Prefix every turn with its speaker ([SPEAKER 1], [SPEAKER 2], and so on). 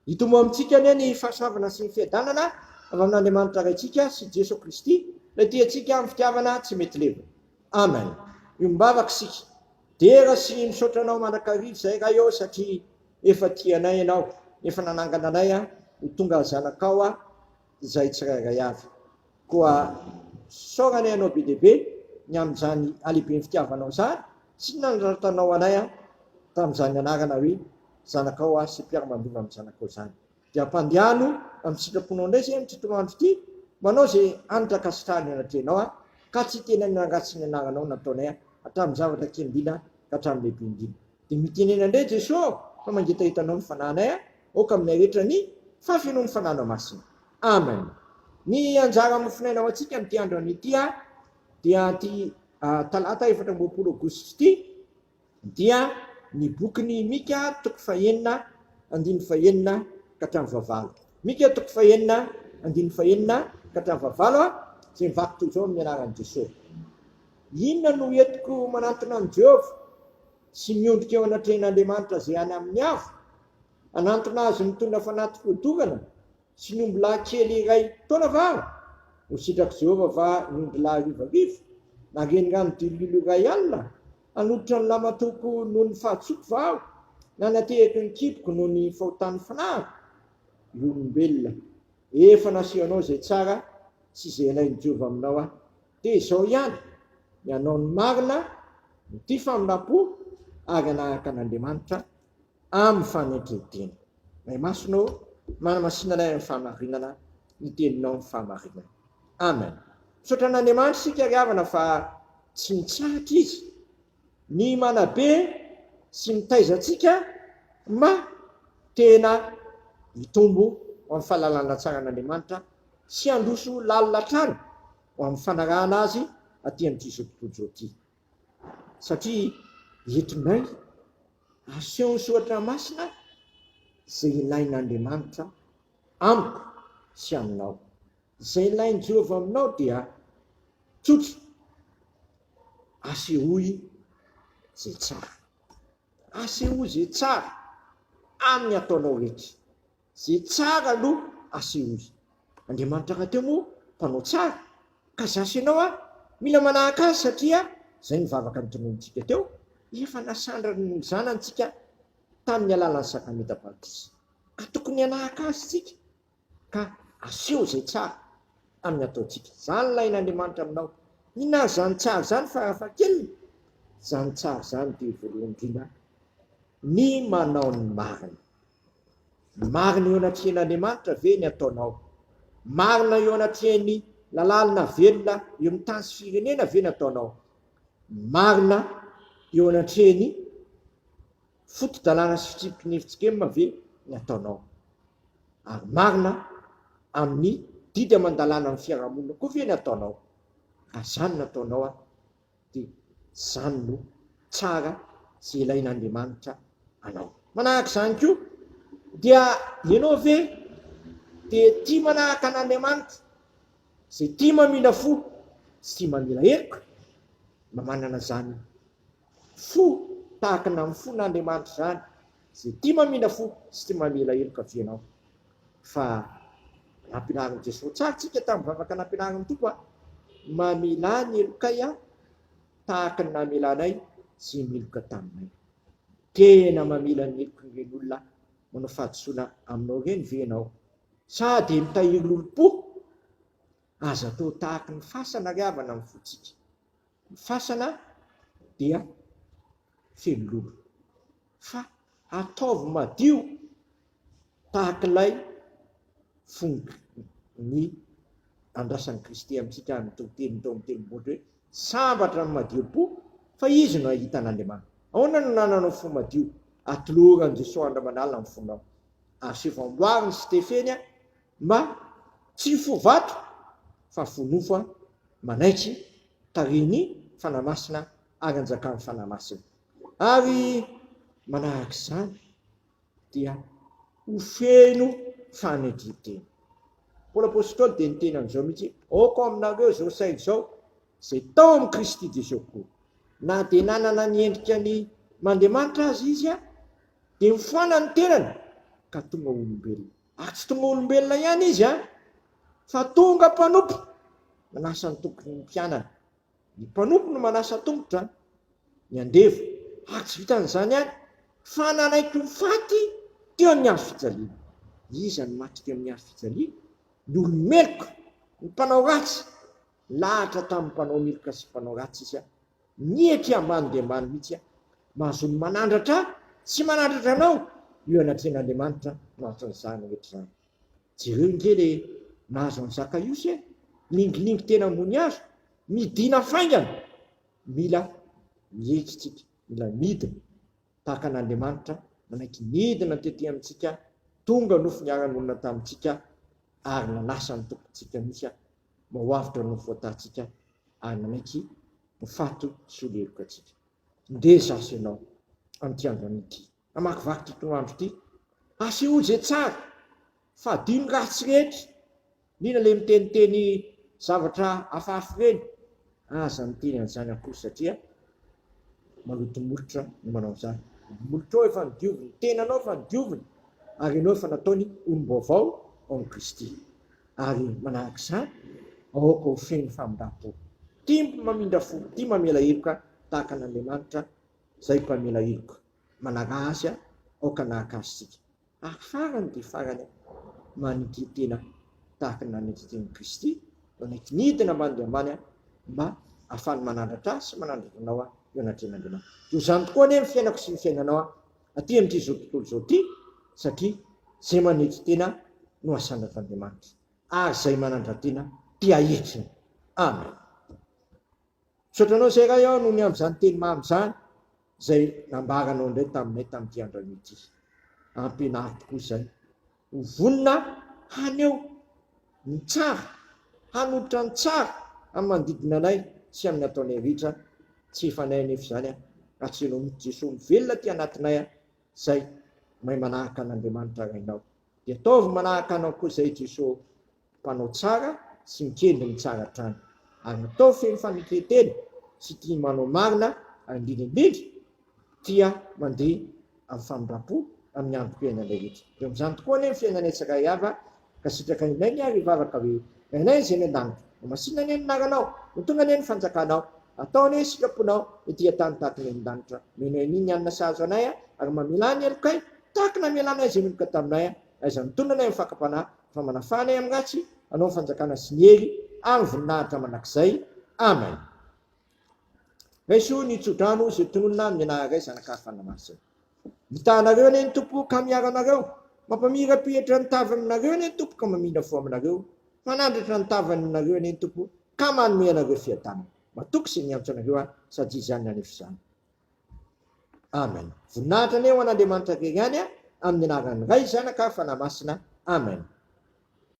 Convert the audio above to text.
[SPEAKER 1] Hitombo amintsika anie ny fahasoavana sy ny fiadanana avy amin'Andriamanitra Raintsika sy Jesoa Kristy, Ilay tia antsika amin'ny fitiavana tsy mety levona. Amen. Miombavaka isika. Dera sy misaotra Anao mandrakariva izahay Ray ô satria efa tia anay Ianao, efa nanangana anay ho tonga zanakao izahay tsirairay avy. Koa isaorana Ianao be dia be ny amin'izany halehiben'ny fitiavanao izany sy ny nanoratanao anay tamin'izany anarana hoe zanakao aho sy mpiara-mandova amin'ny zanakao izany. Dia ampandehano amin'ny sitraponao indray izay amin'ity toroandro ity, manao izay hanitra ankasitrahana eo anatrehanao aho, ka tsy hiteny ny ratsy ny anaranao nataonay hatramin'ny zavatra kely indrindra ka hatramin'ny lehibe indrindra. Dia mitenena indray Jesoa ô, fa mangetaheta Anao ny fanahinay, aoka aminay rehetra ny fahafenoan'ny Fanahinao Masina. Amen. Ny anjara mofonaina ho antsika amin'ity andro anio ity dia ity talata 24 aogositra ity dia ny bokin'i Mika toko fahenina andininy fahenina ka hatramin'ny fahavalo. Mika toko fahenina andininy fahenina ka hatramin'ny fahavalo izay mivaky toy izao amin'ny anaran'i Jesosy. Inona no entiko manantona an'i Jehovah sy miondrika eo anatrehan'Andriamanitra izay any amin'ny avo? Hanantona azy mitondra fanati-podorana sy ny ombilahy kely iray taona va aho? Ho sitrak'i Jehovah va ny ondrilahy arivoarivo, na renirano dilolilo iray alina? Hanolotra ny lamatoako noho ny fahadisoako va aho, na natehiko ny kiboko noho ny fahotan'ny fanahiko? Ry olombelona, efa nasehonao izay tsara sy izay ilain'i Jehovah aminao aho. Dia izao ihany, ny hanao ny marina, ny tia famindram-po, ary hanaraka an'Andriamanitra amin'ny fanetren-tena. Ray Masina ô, manamasina anay amin'ny fahamarinana, ny Teninao ny fahamarinana. Amen. Misaotra an'Andriamanitra isika ry havana fa tsy mitsahatra Izy ny manabe sy mitaiza antsika mba tena hitombo ho amin'ny fahalalana tsara an'Andriamanitra sy handroso lalina hatrany ho amin'ny fanarahana Azy aty amin'ity izao tontolo izao ity. Satria eto indray asehon'ny Soratra Masina izay ilain'Andriamanitra amiko sy aminao. Izay ilain'i Jehovah aminao dia tsotra, asehoy izay tsara. Asehoy izay tsara amin'ny ataonao rehetra. Ze tsara aloha asehoy. Andriamanitra rahateo moa mpanao tsara ka za sy ianao a mila manahaka azy satria zay ny vavaka notononintsika teo efa nasandrany ny zanany tsika tamin'ny alalan'ny sakramenta batisa ka tokony hanahaka azy tsika ka aseho zay tsara amin'ny ataontsika. Zany lahin'Andriamanitra aminao. Inona ary zany tsara zany farafahakeliny? Zany tsara zany dia voalohany indrindra ny manao ny marina. Marina eo anatrehan'Andriamanitra ve ny ataonao? Marina eo anatrehan'ny lalàna velona eo amin'ny tany sy firenena ve ny ataonao? Marina eo anatrehan'ny foto-dalàna sy fitsipiky ny fjkm ve ny ataonao? Ary marina amin'ny didy aman-dalàna amin'ny fiarahamonina koa ve ny ataonao? Raha izany no ataonao, dia izany no tsara sy ilain'Andriamanitra anao. Manahaka izany koa, dia ianao ve dia tia manahaka an'Andriamanitra, izay tia mamindra fo sy tia mamela heloka? Mba manana izany fo tahaka ny amin'ny fon'Andriamanitra izany, izay tia mamindra fo sy tia mamela heloka ve ianao? Fa nampianarin'i Jesoa tsara tsika tamin'ny vavaka nampianarin'ny Tompo a, mamelà ny helokay aho tahaka ny namelanay izay meloka taminay. Tena mamela ny helokin'ireny olona manao fahadisoana aminao ireny ve ianao? Sa dia mitahiry lolompo? Aza atao tahaky ny fasana ry havana ny fontsika. Ny fasana dia feno lolo. Fa ataovy madio tahaka ilay fony ny andrasan'i Kristy amintsika ny toriteny tao amin'ny tendrombohitra hoe, Sambatra ny madio am-po, fa izy no hahita an'Andriamanitra. Ahoana no nananao fo madio? Atolory an'i Jesoa andro aman'alina ny fonao. Asaivo amboariny sy tefeny mba tsy fo vato fa fo nofo manaiky tarihin'ny Fanahy Masina ary anjakan'ny Fanahy Masina. Ary manaraka izany dia ho feno fanetren-tena. Paoly Apostoly dia niteny an'izao mihitsy, Aoka aminareo izao saina izao, izay tao amin'i Kristy Jesoa koa. Na dia nanana ny endrika ny Andriamanitra aza izy, dia nifoana ny tenany. ka tonga olombelona. Ary tsy tonga olombelona ihany izy an, fa tonga mpanompo, nanasa ny tongotry ny mpianany. Ny mpanompo no manasa tongotra ny andevo, ary tsy vitan'izany ihany, fa nanaiky ho faty teo amin'ny hazo fijaliana. Iza no maty teo amin'ny hazo fijaliana? Ny olo-meloka, ny mpanao ratsy. Nilahatra tamin'ny mpanao meloka sy mpanao ratsy izy, nietry ambany dia ambany mihitsy. Mahazo ny manandratra sy manandratra anao eo anatrehan'Andriamanitra no anton'izany rehetra izany. Jereo ange le nahazo an'i Zakaiosy e! Mininginingy tena ambony hazo, midina faingana! Mila mietry tsika, mila midina tahaka an'Andriamanitra nanaiky nidina tety amintsika, tonga nofo niara-nonina tamintsika ary nanasa ny Tompontsika mihitsy mba ho avotra noho ny voatantsika ary nanaiky ho faty sy ho leloka antsika. Ndeha zaza ianao amin'ity andro anio ity. Hamakivaky ity tonoandro ity. Asehoy izay tsara. Fadio ny ratsy rehetra. Indrindra ilay miteniteny zavatra hafahafa ireny. Aza miteny an'izany akory satria maloto molotra ny manao an'izany. Ny molotrao efa nodioviny, ny tenanao efa nodioviny ary ianao efa nataony olom-baovao ao amin'i Kristy. Ary manaraka izany, aoka ho feno famindram-po. Tia mamindra fo, tia mamela heloka tahaka an'Andriamanitra izay mpamela heloka. Manaraha azy aoka hanahaka azy isika. Ary farany dia farany, maneke tena tahaka ny naneken'i Kristy, nanaiky nidina ambany dia ambany mba hahafahany manandratra ahy sy manandratra anao eo anatrehan'Andriamanitra. Toy izany tokoa anie ny fiainako sy ny fiainanao aty amin'ity izao tontolo izao ity, satria izay manetry tena no asandratr'Andriamanitra, ary izay manandra-tena dia hetriny. Amen. Misaotra Anao izay Ray aho noho ny amin'izany teny mamy izany izay nambaranao indray taminay tamin'ity andro anio ity. Ampianaro tokoa izay ho vonona haneho ny tsara, hanolotra ny tsara amin'ny manodidina anay sy amin'ny ataonay rehetra. Tsy efanay anefa izany raha tsy Ianao mihitsy Jesoa mivelona aty anatinay izay mahay manahaka an'Andriamanitra Rainao. Dia ataovy manahaka Anao koa izay Jesoa mpanao tsara sy mikendry ny tsara hatrany, ary ataovy feno fanetren-tena sy tia manao marina ary indrindra indrindra tia mandeha amin'ny famindram-po amin'ny androm-piainana rehetra. Dia amin'izany tokoa anie ny fiainanay tsirairay avy ka sitraka inay ny ary hivavaka hoe, Rainay izay any an-danitra, ho masina anie ny anaranao, ho tonga anie ny fanjakanao, atao anie ny sitraponao ety an-tany tahaka ny any an-danitra. Omena anay ny hanina sahaza anay ary mamelà ny helokay tahaka ny namelanay izay meloka taminay, aiza mitondra anay amin'ny fakam-panahy Fa manafaha anay amin'ny ratsy, Anao ny fanjakana sy ny hery ary ny voninahitra mandrakizay. Amen. Raiso ny tsodrano izay tononina amin'ny anaran'ny Ray, Zanaka ary Fanahy Masina. Mitaha anareo anie ny Tompo ka miaro anareo. Mampamirapiratra ny tavany aminareo anie ny Tompo ka mamindra fo aminareo. Manandratra ny tavany aminareo anie ny Tompo ka manome anareo fiadanana. Matoky izay miantso anareo aho sady Izy ihany nanefa izany. Amen. Voninahitra anie ho an'Andriamanitra irery ihany amin'ny anaran'ny Ray, Zanaka ary Fanahy Masina. Amen.